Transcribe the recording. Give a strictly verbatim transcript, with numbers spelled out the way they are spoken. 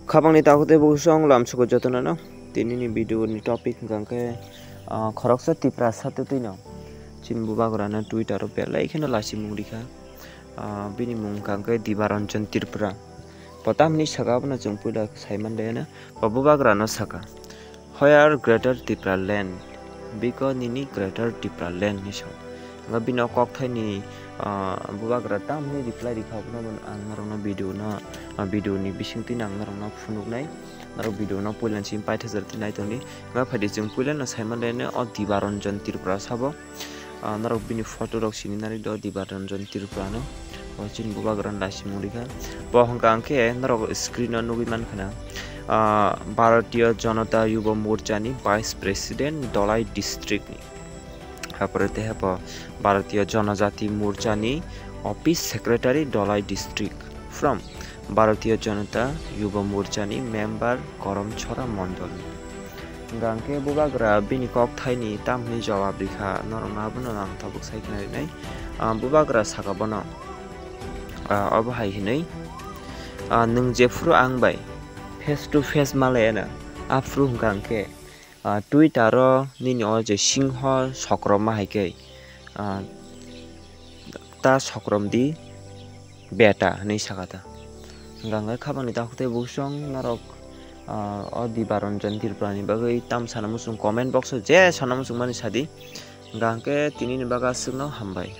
Khabangni takhuk tei bukhuk song lamsugo jotono no. Tinini video ni topic hwnkha khe, ah, khoroksa Tiprasa twtwino chini bubagrano Twitter o belai kheno lachimung rikha. Ah, bini mung hwnkha khe Dibaranjan Tripura. Bo tamni saka abono chwng puila saiman laiyana. Bo bubagrano saka, "Where Greater Tipra Land? Biko nini Greater Tipra Land," hinwi sao. Hwnkhe bini o kokthaini, ah, bubagra tamni reply rikha, abono ang norokno video no, ah, video ni bisingtwi ang norokno phunuknai. Norok video no puila simi paithajar twi naitongdi. Hwnkhe phaidi chwng puilano saiman laiyana o Dibaranjan Tripura sabo. Ah, norok bini photo rok sini nari do, Dibaranjan Tripura no. O chini bubagrano lachimung rikha. Bo hwnkha hwnkhe norok screen o nugwi mankha na. Ah, Bharatiya Janata Yuva Morcha ni Vice President Dhalai District ni. Apore teha bo Bharatiya Janajati Morcha ni Office Secretary Dhalai District from Bharatiya Janata Yuva Morcha ni member Karamchhara Mondol ni. Hwnkha hwnkhe bubagra bini kokthaini tamni jawab rikha, norokno abono ang tabuk sai khna rinai. Ah, bubagra saka bono, ah, obo hai hinwi, ah, "Nwng jephuru ang bai face to face malaiyana, aphuru hwnkha hwnkhe, ah, Twitter o nini o je singho sokrom ma hai khe, ah, ta sokrom di beta," hinwi saka ta. Hwnkha hwnkhe khabangni takhuk tei bukhuk song norok, ah, o Dibaranjan Tripura ni bagwi tam sana muchung comment box o je sana muchung mani sadi. Hwnkha hwnkhe tinini bagwi aswkno hambai.